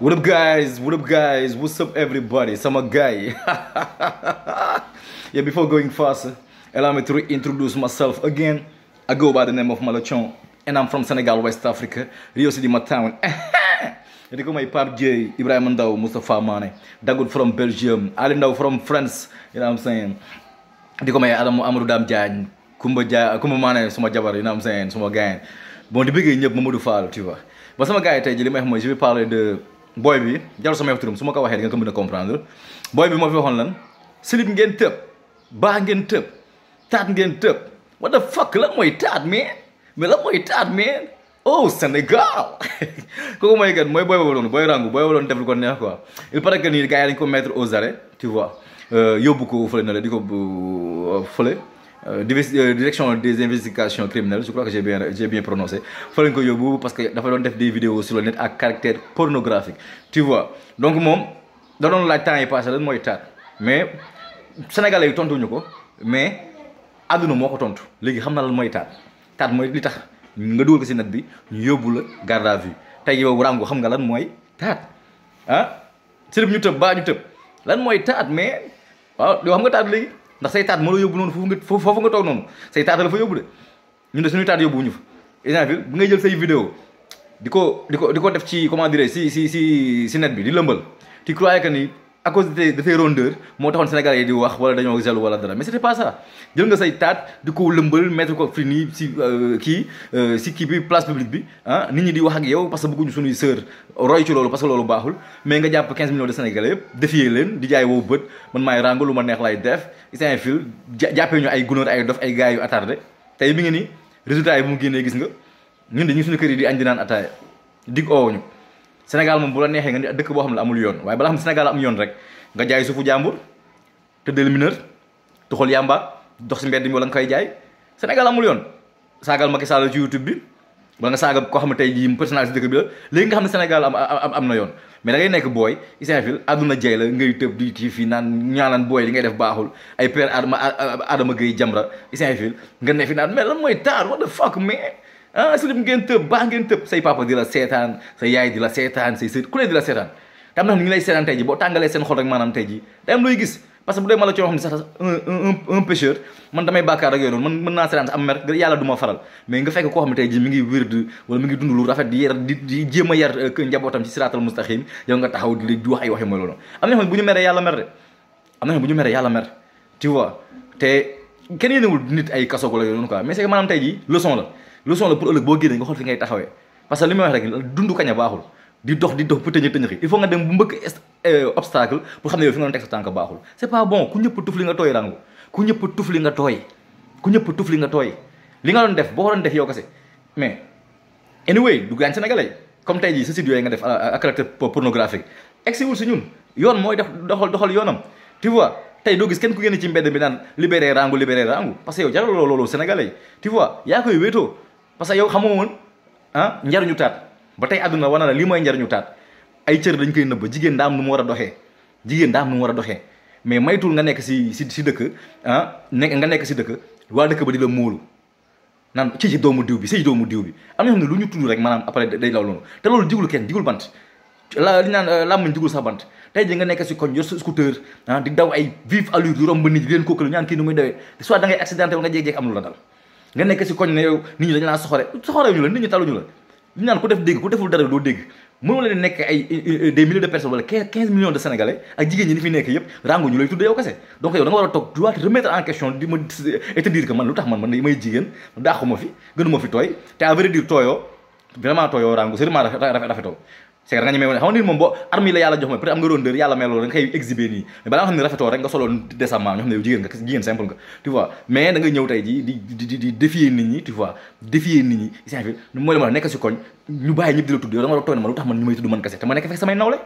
What up, guys? What up, guys? What's up, everybody? Sama guy. Yeah, before going faster, allow me to reintroduce myself again. I go by the name of Malachon, and I'm from Senegal, West Africa, Rio City, my town. Jadi ko may Pape J, Ibrahima Ndaw, Moustapha Mané, Dagoud from Belgium, Ali Ndaw from France, you know what I'm saying? Di ko may Amadou Dame Diagne, Kumba Mané, suma jabar, you know what I'm saying? Suma gain. Bon, di bëggee ñëpp Mamadou Fall, tu vois. Ba sama gars yi tey ji li may wax mooy je vais parler de boy bi, jarul sama wax turam su ma ko waxee di nga ko mën a comprendre. Boy bi moo fi waxoon lan slip ngeen tëb, baax ngeen tëb, taat ngeen tëb. What the fuck lan mooy taat man? Mais lan mooy taat man? Oh Sénégal. Kooku mooy kan mooy boy boobu noonu boy rangu boy boobu def lu ko neex quoi. Il paraît que nii gars yi dañ ko mettre aux arrêts, tu vois. Yóbbu ko fële na la di ko fële. Direction des investigations criminelles, je crois que j'ai bien prononcé. Fallait que yobou parce que dafa doon def des vidéos sur le net à caractère pornographique. Tu vois. Donc mom da doon laaj temps yi passé lan moy taat. Mais sénégalais yi tontu ñuko, mais aduna moko tontu. Légui xamna lan moy taat. Taat moy li tax nga dugal ko ci net bi ñu yobbu la garde à vue. Tay yow rangu xam nga lan moy taat. Ah? Ci ñu teub ba ñu teub. Lan moy taat mais waaw yo xam nga taat légui ndax say taat moo la yóbbu noonu foofu nga toog noonu say taat la fa yóbbu de ñun de suñuy taat yóbbu ñu fa exemple bi ngay jël say vidéo di ko def ci comment dire si net bi di lëmbal tu croyais que ni à cause de tes rondeurs moo taxoon Sénégalais yi di wax wala dañoo jaloux wala dara mais c'était pas ça jël nga say taat di ko lëmbal mettre ko fii nii si kii bi place publique bi ah nit ñi di wax ak yow parce que bëgguñu suñuy sœur roy ci loolu parce que loolu baaxul mais nga jàpp 15 millions de Sénégalais yëpp défier leen di jaay wow bët man maay rango lu ma neex lay def c'est un fil jàppee ñu ay gunóor ay dof ay gars yu attardé tey mi ngi nii résultat yi bu mu génnee gis nga ñun de ñu suñu kër yi di añ di naan ataaya dig oowuñu Sénégal moom bu la neexee nga ni dëkk boo xam ne amul yoon waaye balaa xam Sénégal am yoon rek nga jaay suufu jàmbur tëddal mineur tuxal yàmba dox si mbedd mi wala nga koy jaay Sénégal amul yoon saagal Macky Sall ci YouTube bi wala nga saaga koo xam ne tey jii personnage si dëkk bi la léegi nga xam ne Sénégal am na yoon mais da ngay nekk booy isinfil àdduna jay la ngay tëb di kii fii naan ñaanaan booy li ngay def baaxul ay père Adama Gueye Jamra isinfil nga ne fi naan mais lan mooy taar what the fuck mais ah slip ngeen tëb baax ngeen tëb say papa di la seetaan sa yaay di la seetaan say sët ku ne di la seetaan te am na xam ne ñu ngi lay seetaan tey ji boo tàngalee seen xol rek maanaam tey ji day am looy gis parce que bu dee ma la coo xam ne sax un pécheur man damay bàkkaar ak yooyu noonu man mën naa seetaan am mer yàlla du ma faral mais nga fekk koo xam ne tey ji mi ngi wérd wala mi ngi dund lu rafet di yar di jéem a yar njabootam ci siraatal mustaxim yow nga taxaw di wax ay waxi mooy loolu am na xam ne bu ñu meree yàlla mer de am na xam ne bu ñu meree yàlla mer tu vois te kenn yéenewul nit ay kaso la yooyu noonu quoi mais c'est que maanaam tey ji leçon la pour ëllëg boo génnee nga xool fi ngay taxawee parce que li may wax rek dund kañ a baaxul di dox pour tëñëxi il faut nga dem bu mbëkk obstacle pour xam ne yow fi nga doon teg sa tànk baaxul c'est pas bon ku ñëpp tuf li nga tooy rangu ku ñëpp tuf li nga tooy li nga doon def boo ko doon def yow kese mais anyway du gaañ sénégalais comme tey jii sa site yooyu nga def à caractère pornographique egsiwul si ñun yoon mooy def doxal yoonam tu vois tey doo gis kenn ku génn ci mbedd bi naan libéré rangu parce que yow jaral loolu sénégalais tu vois yaa koy wéetoo parce que yow xamoo woon ah njariñu taat ba tey àdduna wana la lii mooy njariñu taat ay cër dañ koy nëbb jigéen daa am nu mu war a doxee mais maytul nga nekk si dëkk ah nga nekk si dëkk waa dëkk ba di la móolu naan ci doomu diw bi am na xam ne lu ñu tudd rek maanaam après day law loolu te loolu jigul bant li naan làmmiñ jigul sax bant tey ji nga nekk si koñ yor sa scooter ah di daw ay vive allure di romb nit di leen kooku la ñaan kii nu muy dawee soit da ngay accidenté nga jékki-jékki am lu la dal nga nekk si koñ ne yow nit ñi dañu laa soxore ñu la nit ñi taluñu la ñu naan ku def dégg ku deful dara doo dégg mënoo leen nekk ay des milliers de personnes wala 15 millions de sénégalais ak jigéen ñi ni fi nekk yëpp rangu ñu lay tudde yow kese donc yow da nga war a toog doit te remettre en question di ma et te dire que man lu tax man may jigéen dàquma fi gënuma fi tooy te à vrai dire tooyoo vraiment tooyoo rangu seulement rafetoo c'est que da nga ñemee xam nga nit moom boo arme yi la yàlla jox mooy peut-être am nga rondeur yàlla mel loolu da nga koy exhiber nii mais balaa nga xam ne rafetoo rek nga solo décemment ñoo xam ne yow jigéen simple nga tu vois mais da nga ñëw tey ji di défier nit ñi tu vois défier nit ñi c'est fait mooy la ma nekk si koñ ñu bàyyi ñëpp di la tudd yow da nga war a tooy na ma lu tax man ñu may tudd man kese te ma nekk fekk samay nawle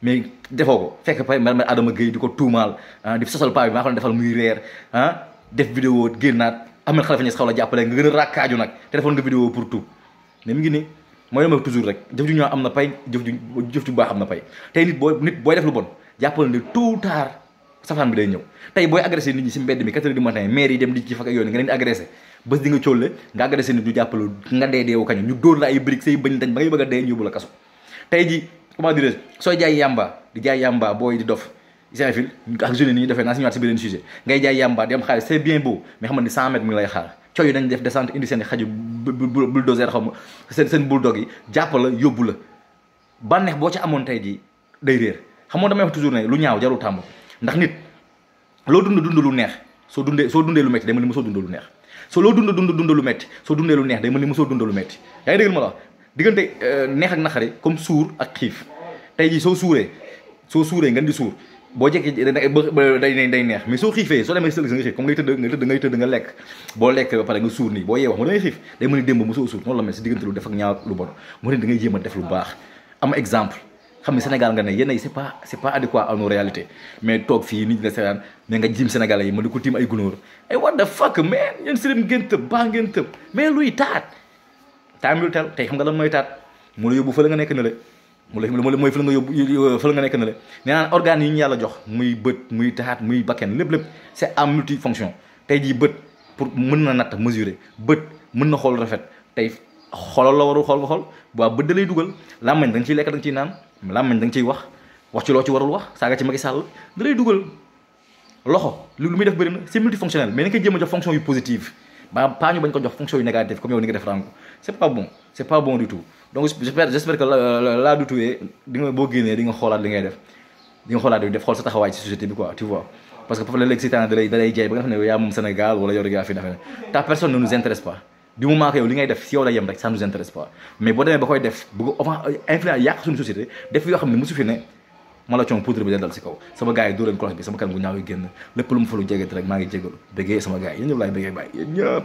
mais defoo ko fekk pa ma Adama Gueye di ko tuumaal di sosal paa bi maa xam ne defal muy reer def vidéo génnaat Ahmed Khalifa Niass xaw la jàppale nga gën a rakkaaju nag te defoon nga vidéo pour tout mais mi ngi nii mooy dama toujours rek jëf ju ñoo am na pay jëf ju baax am na pay tey nit booy def lu bon jàppal ne tôt ou tard safaan bi day ñëw tey booy agressé nit ñi si mbedd mi 4 heures du matin maire yi dem di ci fak ak yoon nga leen di agressé bés di nga cóolle nga agressé nit ñu jàppale nga dee deewu kañu ñu dóor la ay briques say bëñ dañ ba ngay bëgg a dee ñu yóbbu la kaso tey ji comment dirais-je sooy jaay yamba di jaay yamba booy di dof Saint-Fil ak jeunes yi ñu defee naa si ñëwaat si beneen sujet ngay jaay yamba di am xaalis c'est bien beau mais xam nga ni 100 mètres mi ngi lay xaar coow yi dañ def descente indi seen i xaju bulldozer xaw ma seen bulldog yi jàpp la yóbbu la bànneex boo ci amoon tey jii day réer xam nga damay wax toujours ne lu ñaaw jarul tàmm ndax nit loo dund lu neex soo dundee lu métti day mel ni mosoo dund lu neex loo dund lu métti soo dundee lu neex day mel ni mosoo dund lu métti yaa ngi dégg ma la wax diggante neex ak naqari comme suur ak xiif tey jii soo suuree ngeen di suur boo jekki day neex mais soo xiifee soo demee sëlg sa nga xiif comme ngay tëdd nga lekk boo lekk ba pare nga suur nii boo yee wax mu da ngay xiif day mel ni démb mosoo suur noonu la mel si diggante lu def ak ñaaw lu bon moo ne da ngay jéem a def lu baax am exemple xam ne Sénégal nga ne yéen ay c'est pas adéquat à nos réalités mais toog fii nit ñi la seetaan mais nga jim Sénégalais yi ma di ko tiim ay gunóor ay what the fuck man yéen sërëm ngeen tëb baa ngeen tëb mais luy taat time will tell tey xam nga lan mooy taat mu la yóbbu fa la nga nekk ne le mooy fa la nga yóbbu fa la nga nekk ne le nee naan organes yi ñu yàlla jox muy bët muy taat muy bakken lépp c'est en multifonction tey jii bët pour mën na natt mesurer bët mën na xool rafet tey xoolal la warul xool nga xool waa bët da lay dugal làmmañ da nga ciy lekk da nga ciy naan làmmañ da nga ciy wax ci loo ci warul wax saaga ci Macky Sall da lay dugal loxo lu muy def bëri na c'est multifonctionnel mais na nga koy jéem a jox fonction yu positive pas ñu bañ ko jox fonction yu négative comme yow ni nga def rango c'est pas bon du tout donc j'espère que là du tout di nga boo génnee di nga xoolaat li ngay def di nga xoolaat di def xool sa taxawaay ci société bi quoi tu vois parce que foofu léeg-léeg seytaane da lay jaay ba nga xam ne yaa moom Sénégal wala yow rek yaa fi defe ta personne ne nous intéresse pas du moment que yow li ngay def si yow la yem rek ça nous intéresse pas mais boo demee ba koy def bëgg influence yàq suñu société def yoo xam ne mosu fi ne Malathion poudre bi da dal si kaw sama gars yi dóoleen cloche bi sama kan bu ñaaw yi génn lépp lu mu fa lu jegete rek maa ngi jégalu bëggee sama gars yi yéen ñëpp laay bëggee bàyyi yéen ñëpp